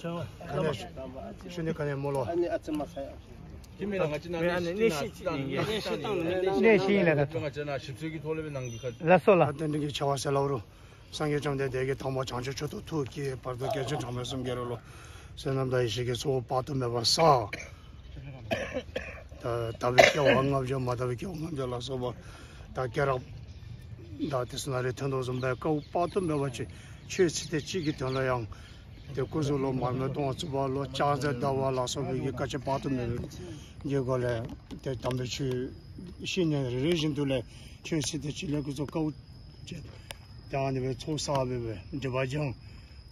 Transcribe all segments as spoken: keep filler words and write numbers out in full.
ག་ནས་ཞུ་ནི་ག་ནས་མོ་ལོ། ཨ་ནི་ཨ་ཙི་མ་ས་ཡ། ཁྱིམ་མི་ལ་ང་ཅི་ན་ཨ་ནི་གནས་གནས་གཤིས་ཅིག་ཡིན་གནས་གཤིས་ལ་ད་ང་ཅི་ན་ཞིབ་འཚོལ་གྱི་ཐོག་ལས་ནང་གི་ཁ། ལགས་སོ་ལགས། ད་དེ་འདྲ་གི་ཆེ་བ་ཟེར་ལབ་རུང་སངས་རྒྱས་བཅོམ་ལྡན་འདས་ཀྱིས་དང་པོ་བྱང་ཆུབ་མཆོག་ཏུ་ཐུགས་བསྐྱེད། བར་དུ་རྒྱལ་ཆེན་གྲངས་མེད་གསུམ་གྱི་རོལ་ལུ་བསོད་ནམས་དང་ཡེ་ཤེས་ཀྱི་ཚོགས་དཔག་ཏུ་མེད་པ་བསགས། ད་དག་པའི་སྐྱེ་བ་ལྔ་བརྒྱ་མ་དག་པའི་སྐྱེ་བ་ལྔ་བརྒྱ་ལ་སོགས་པ་ད་སྐྱེས་རབས་ད་དེ་ཚུ་ནང་ལས་ཐོན་དོ་བཟུམ་སྦེ་དཀའཝ་དཔག་ཏུ་མེད་པ་ཅིག་ཆོས་ཚིག་དེ་གཅིག་གི་དོན་ལུ་ཡང་ཏེ་སྐུ་གཟུགས་ལུ་མར་མེ་སྟོང་བཙུགས་པ་ལུ་ལྕགས་རྫས་བརྡར་བ་ལ་སོགས་པའི་གི་དཀའ་སྤྱད་དཔག་ཏུ་མེད་པའི་གི་སྒོ་ལས་ཏེ་དམ་པའི་ཆོས་བཤད་ནི་རེ་རེ་བཞིན་དུ་ལས་ཆོས་ཚིག་དེ་གཅིག་ལས་སྐུ་གཟུགས་དཀའཝ་སྤྱད། ཏེ་ཨ་ནི་སྦེ་ཚོགས་བསགས་སྦེ་སྦེ་སྒྲིབ་པ་སྦྱངས།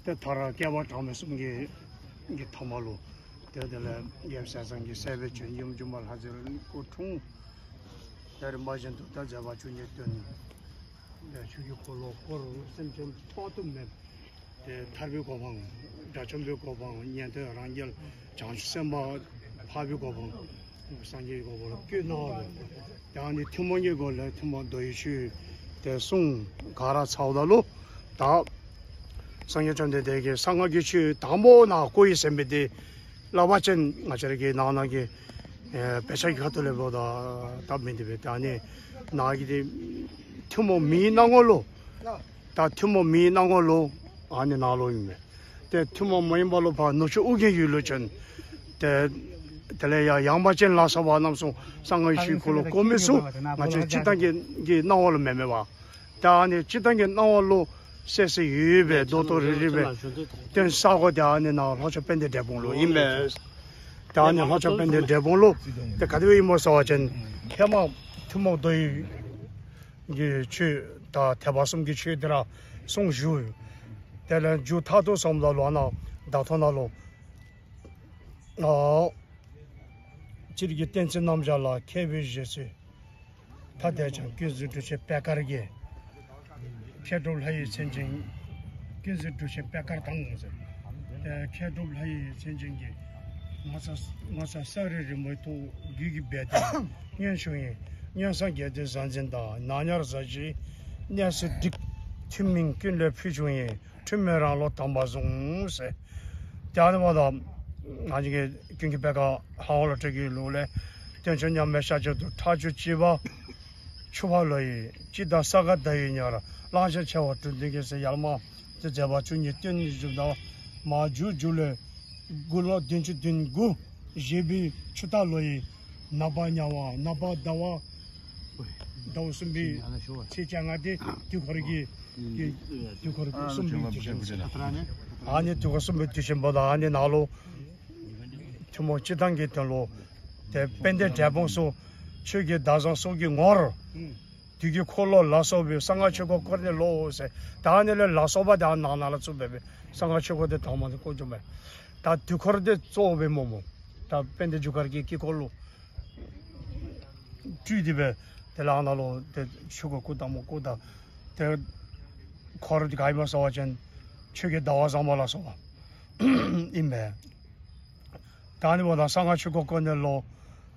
ཏེ་མཐར་བསྐལ་པ་གྲངས་མེད་གསུམ་གྱི་གི་ཐ་མ་ལུ་ཏེ་དེ་ལས་རྒྱལཔོ་ཟས་གཙང་གི་སྲས་སྦེ་བྱོན། ཡུམ་སྒྱུ་མ་ལྷ་མཛེས་སྐུ་འཁྲུངས། ཏེ་རིམ་པ་བཞིན་དུ་ད་མཛད་པ་བཅུ་གཉིས་སྟོན། ཏེ་ཆོས་ཀྱི་འཁོར་ལོ་བསྐོར། སེམས་ཅན་དཔག་ཏུ་མེད་ཏེ་ཐར་པའི་གོ་འཕང་དགྲ་བཅོམ་པའི་གོ་འཕང་། ཉན་ཐོས་རང་རྒྱལ་བྱང་ཆུབ་སེམས་དཔའ་འཕགས་པའི་གོ་འཕང་སངས་རྒྱས་ཀྱི་གོ་འཕང་ལུ་བཀོད་གནང་བ་ལུ་ཏེ་ཨ་ནི་ཐུན་མོང་གི་སྒོ་ལས་ཐུན་མོང་མདོ་ཡི་ཆོས་ཏེ་གསུང་ག་ར་ཚརཝ་ད་ལུ་ད་སངས་རྒྱས་བཅོམ་ལྡན་འདས་ཀྱིས་གསང་སྔགས་ཀྱི་ཆོས་དང་པོ་ནཱ་བཀོད་ཡི་ཟེར་མི་དེ་ལག་པ་ཅན་ང་བཅས་ར་གི་ནང་ན་གི་ཨེ་དཔེ་ཆ་གི་ཁ་ཐུག་ལས་འབདཝ་ད་ད་མི་འདི་སྦེ་ད་ཨ་ནི་ནཱ་གི་དེ་ཐུན་མོང་མི་ཡི་སྣང་ངོ་ལུ་ད་ཐུན་མོང་མི་ཡི་སྣང་ངོ་ལུ་ཨ་ནི་ནཱ་ལུ་ཨིན་མས། ཏེ་ཐུན་མོང་མ་ཡིན་པ་ལུ་ཕར་ནུབ་ཕྱོགས་ཨོ་རྒྱན་ཡུལ་ལུ་བྱོན། ཏེ་དེ་ལས་ཡང་ཡངས་པ་ཅན་ལ་སོགས་པ་རྣམས་སུ་གསང་སྔགས་ཆོས་འཁོར་ལོ་བསྐོར་མི་ཚུ་ང་བཅས་སྤྱིར་བཏང་གི་གི་སྣང་བ་ལུ་མེན་མས་པ། ད་ཨ་ནི་སྤྱིར་བཏང་གི་སྣང་བ་ལུ་གསལ་གསལ་ཡོད་ཡོད་སྦེ་རྡོག་རྡོག་རིལ་རིལ་སྦེ་སྟོན་ས་གོ་དེ་ཨ་ནི་ནཱ་ལྷོ་ཕྱོགས་དཔལ་ལྡན་འབྲས་སྤུངས་ལུ་ཨིན་པས། ད་ཨ་ནི་ལྷོ་ཕྱོགས་དཔལ་ལྡན་འབྲས་སྤུངས་ལུ་ཏེ་ག་དེ་སྦེ་ཨིན་མོ་ཟེར་བ་ཅིན་ཧེ་མ་ཐུན་མོང་མདོ་ཡི་གི་ཆོས་དང་ཐེག་པ་གསུམ་གྱི་ཆོས་དེ་ར་གསུངས་བཞུགས། དེ་ལས་མཇུག་མཐར་ཐུག་སོངམ་ད་ལུ་ཨ་ནཱ་ད་ཐོག་ནཱ་ལུ་ཨ་སྤྱིར་གྱི་བསྟན་འཛིན་རྣམ་གཞག་ལ་མཁས་པའི་བཞེད་ཚུལ། ཐ་དད་ཅིང་ཀུན་གཟིགས་གྲུབ་ཆེན་པད་དཀར་གྱིས། མཁས་གྲུབ་ལྷ་ཡི་མཚན་ཅན། ཀུན་གཟིགས་གྲུབ་ཆེན་པད་དཀར་དང་ཟེར། ཨེ་མཁས་གྲུབ་ལྷ་ཡི་མཚན་ཅན་གྱིས། ངོ་མཚར་ངོ་མཚར་ས་རི་རི་མོའི་ཐོག་རྒྱུད་ཀྱི་སྦས་དོན་སྙན་ཞུ་ཡི། སྔོན་སངས་རྒྱས་དེ་གཟའ་འཛིན་དང་། ནག་ཉར་གཟའ་བཞིའི་གནས་སུ་བསྒྲིགས། ཐུན་མིན་ཀུན་ལས་ཕུལ་བྱུང་ཡི། འཁྲུལ་མེད་རང་ལུགས་དམ་པ་བཟུང་ཟེར། ཏེ་ཨ་ནི་འབདཝ་ད་ང་བཅས་ཀྱི་ཀུན་མཁྱེན་པད་དཀར་ཧཱ་ཝང་ལུ་སྤྲོད་ཀྱི་ལུགས་ལས། དཀོན་མཆོག་མཉམ་མེད་ཤཱཀྱ་ཐུབ་ཁྲག་འཐུང་བྱིས་པ་ཕྱུག་པ་ལོ་ཡི། སྤྱི་དང་ས་ག་ཟླ་ཡི་ཉ་ར་གླང་ཆེན་བྱེ་བ་དྲུག་ལྡན་གྱིས་ཟེར་ཡར་ལས་མར་ཏེ་མཛད་པ་བཅུ་གཉིས་སྟོན་ནི་བཞིན་དུ་མར་མཇུག་མཇུག་ལས་དགུང་ལོ་བདུན་ཅུ་དོན་དགུ་བཞེས་པའི་ཆུ་རྟ་ལོ་ཡི། ནག་པ་ཉ་ཝ་ནག་པ་ཟླ་བ་ཟླཝ་གསུམ་པའི་ཚེས་བཅོ་ལྔ་དེ་དུས་འཁོར་གྱི་གི་དུས་འཁོར་གསུམ་པའི་དུས་ཆེན་ཟེར། ཨ་ནི་དུས་འཁོར་གསུམ་པའི་དུས་ཆེན་འབདཝ་ད་ཨ་ནི་ནང་ལུ་ཐུན་མོང་སྤྱིར་བཏང་གི་དོན་ལུ་ཏེ་དཔལ་ལྡན་འབྲས་སྤུངས་སུ་ཆོས་ཀྱི་ཟླ་བཟང་སོགས་ཀྱི་ངོར་དུས་ཀྱི་འཁོར་ལོ་ལ་སོགས་པའི་གསང་སྔགས་ཆོས་འཁོར་བསྐོར་ནས་ལོ་ཟེར། ད་ཨ་ནི་ལས་ལ་སོགས་པ་དེ་ཨ་ནཱ་ནཱ་ལུ་བཙུགས་སྦེ་སྦེ་གསང་སྔགས་ཆོས་འཁོར་དེ་དང་པ་དེ་བསྐོར་བྱུང་མས། ད་དུས་འཁོར་དེ་གཙོ་བོ་སྦེ་སྨོ་སྨོ། ད་དཔལ་ལྡན་རྒྱུ་སྐར་གྱི་དཀྱིལ་འཁོར་ལུ་སྤྲུལ་ཏེ་སྦེ་དེ་ལས་ཨ་ནཱ་ལུ་ཏེ་ཆོས་འཁོར་བསྐོར་དོ་སྨོ། བསྐོརཝ་ད་ཏེ་འཁོར་དེ་ག་ཨིན་མས་ཟེར་བ་ཅིན་ཆོས་ཀྱི་ཟླ་བ་བཟང་པོ་ལ་སོགས་པ་ཨིན་པས། ད་ཨ་ནི་འབདཝ་ད་གསང་སྔགས་ཆོས་འཁོར་བསྐོར་ནས་ལོ་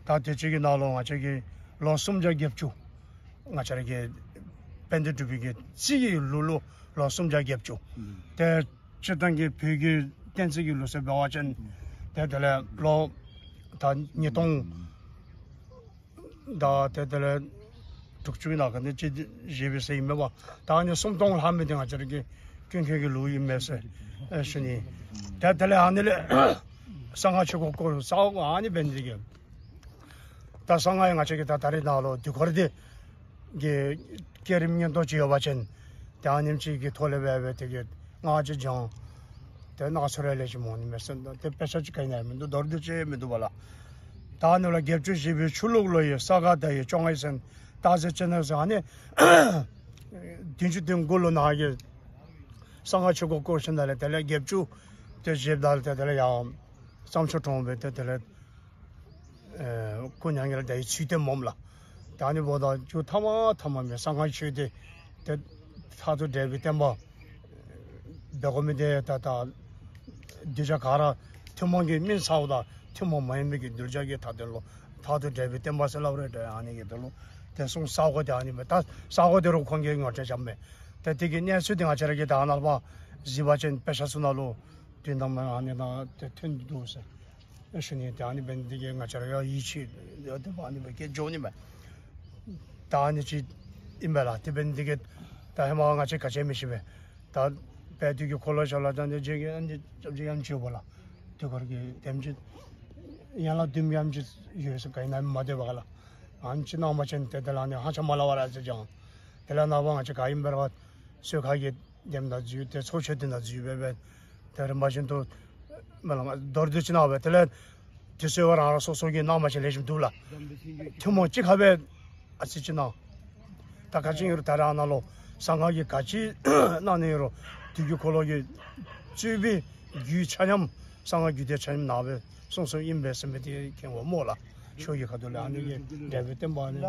ད་དུས་ཅི་གི་ནང་ལུ་ང་བཅས་ཀྱི་ལོ་སུམ་བརྒྱ་བརྒྱད་ཅུ་ང་བཅས་ར་གི་དཔལ་ལྡན་འབྲུག་པའི་གི་རྩིས་ཀྱི་ལུགས་ལུ་ལོ་སུམ་བརྒྱ་བརྒྱད་ཅུ། ཏེ་སྤྱིར་བཏང་གི་བོད་ཀྱི་བསྟན་རྩིས་ཀྱི་ལུགས་སྲོལ་འབད་བ་ཅིན་ཏེ་དེ་ལས་ལོ་ད་ཉིས་སྟོང་ད་ཏེ་དེ་ལས་དྲུག་ཅུ་ནང་ག་ནི་ཅིག་བཞེས་པས་ཟེར་ཨིན་མས་པ། ད་ཨ་ནི་སུམ་སྟོང་ལྷག་མི་དེ་ང་བཅས་ར་གི་ཀུན་མཁྱེན་གྱི་ལུགས་ཨིན་མས་ཟེར་ཨེ་ཞུ་ནི། ཏེ་དེ་ལས་ཨ་ནི་ལས་གསང་སྔགས་ཆོས་འཁོར་བསྐོར་ས་གོ་ཨ་ནི་འབད་ནི་དེ་གིས་ད་གསང་སྔགས་ང་བཅས་ཀྱི་ད་ད་རེས་ནང་ལུ་དུས་འཁོར་དེ་གི་བསྐྱེད་རིམ་མངོན་རྟོགས་ཅིག་ཡོད་པ་ཅིན་ཏེ་ཨ་ནེམ་ཅིག་གི་ཐོག་ལས་འབད་སྦེ་དེ་གི་སྔགས་ཅིག་སྦྱང་། ཏེ་སྣང་ཚུལ་ར་ལེགས་ཤོམ་འོང་ནི་མས་ཟེར། ཏེ་དཔེ་ཆ་ཅིག་ག་ནི་ཡང་མིན་འདུག། མདོར་བསྡུས་ཅིག་མིན་འདུག་པ་ལགས། ད་ཨ་ནི་ལུ་བརྒྱད་ཅུ་བཞེས་པའི་ཆུ་ལུག་ལོ་ཡི། ས་ག་ཟླ་ཡི་བཅོ་ལྔ་ཡི་ཟེར་སྟག་གཟིག་སྤྱི་ནོར་ཟེར་ཨ་ནི་བདུན་ཅུ་དོན་དགུ་ལུ་ནཱ་གི་གསང་སྔགས་ཆོས་འཁོར་བསྐོར་ཞིནམ་ལས་དེ་ལས་བརྒྱད་ཅུ་དེ་བཞེསཔ་ད་ལུ་ཏེ་དེ་ལས་ཡང་རྩྭ་མཆོག་གྲོང་པའི་ཏེ་དེ་ལས་ཨེ་སྐུ་མྱ་ངན་ལས་འདས་པའི་ཚུལ་དེ་སྨོ་ལགས། ད་ཨ་ནི་འབདཝ་ད་མཇུག་ཐ་མ་ཐ་མ་མའི་གསང་སྔགས་ཆོས་དེ་ཏེ་མཐར་ཐུག་འབྲས་བུའི་བསྟན་པ་འབད་དགོ་མི་དེ་ད་ད་གདུལ་བྱ་ག་ར་ཐུན་མོང་གི་སྨིན་ཚརཝ་ད་ཐུན་མོང་མ་ཡིན་མི་གི་གདུལ་བྱ་གི་མཐའ་དོན་ལུ་མཐར་ཐུག་འབྲས་བུའི་བསྟན་པ་ཟེར་སླབ་རུང་འདྲ། ཨ་ནི་གི་དོན་ལུ་ཏེ་གསུང་ས་གོ་དེ་ཨ་ནི་མས། ད་ས་གོ་དེ་རུང་ཁོང་གིས་ངོ་སྤྲོད་རྐྱབ་མས། ཏེ་དེ་གི་གནས་ཚུལ་དེ་ང་བཅས་ར་གིས་ད་ནཱ་ལས་ཕར་གཟིགས་པ་ཅིན་དཔེ་ཆ་ཚུ་ནང་ལུ་ དོན་དམ་ཨ་ནི་དང་ཏེ་མཐུན་འདུག་ཟེར་ཞུ་ནི། ཏེ་ཨ་ནི་འབད་ནི་དེ་གིས་ང་བཅས་ར་ཡང་ཡིད་ཆེས་ཡོད་དེ་ཨ་ནི་འབད་གེ་འགྱོ་ནི་མས། ད་ཨ་ནི་ཅིག་ཨིན་པས་ལགས། དེ་འབད་ནི་དེ་གིས་ད་ཧེ་མ་ང་བཅས་ག་ཅི་མི་ཤེས་པས། ད་དཔལ་དུས་ཀྱི་འཁོར་ལོ་ཞབས་ལ་བཅངས་ཏེ་རྗེ་གི་ཨ་ནི་སྐྱབས་རྗེ་ཡང་ཅིག་ཡོདཔ་ལགས། དུས་འཁོར་གྱི་དེམ་ཅིག་ཡན་ལག་བདུན་ཡང་ཅིག་ཡོད་ཟེར་ག་ཨིན་ན་མ་བདེན་པས་ག་ལགས། ཨ་ནི་ཅིག་གནང་བ་ཅིན་ཏེ་དེ་ལས་ཨ་ནི་ཧ་ཅང་མ་སླ་བ་ར་ཟེར་ཀྱང་། དེ་ལས་ནངས་པ་ང་བཅས་ག་ཨིན་པས་ར་བ་གསོལ་ཁ་གི་དེམ་དང་འཛུལ་ཏེ་ཚོགས་མཆོད་དེ་དང་འཛུལ་སྦེ་སྦེ་ཏེ་རིམ་པ་བཞིན་དུ་མ་ལ་མ་མདོར་བསྡུས་ཅིག་གནང་བས། དེ་ལས་དུས་ཚོད་བ་རང་རང་སོ་སོ་གི་གནང་བ་ཅིན་ལེགས་ཤོམ་འདུག་ལགས། ཐུན་མོང་གཅིག་ཁར་སྦེ་ཨ་ཙི་ཅིག་གནང་། ད་ག་ཅི་ཨིན་རུང་ད་རེས་ནཱ་ལུ་གསང་སྔགས་ཀྱི་ག་ཅི་གནང་ནི་ཨིན་རུང་དུས་ཀྱི་འཁོར་ལོ་གི་རྩོད་པའི་རྒྱུད་ཆ་མཉམ་གསང་སྔགས་རྒྱུད་སྡེ་ཆ་མཉམ་ནང་སྦེ་གསུངས་གསུངསམ་ཨིན་པས་ཟེར་མི་དེ་མཁྱེན་དགོ་སྨོ་ལགས། ཆོས་ཀྱི་ཁ་ཐུག་ལས་ཨ་ནི་གི་འབྲས་བུ་བསྟན་པ་ཨ་ནི།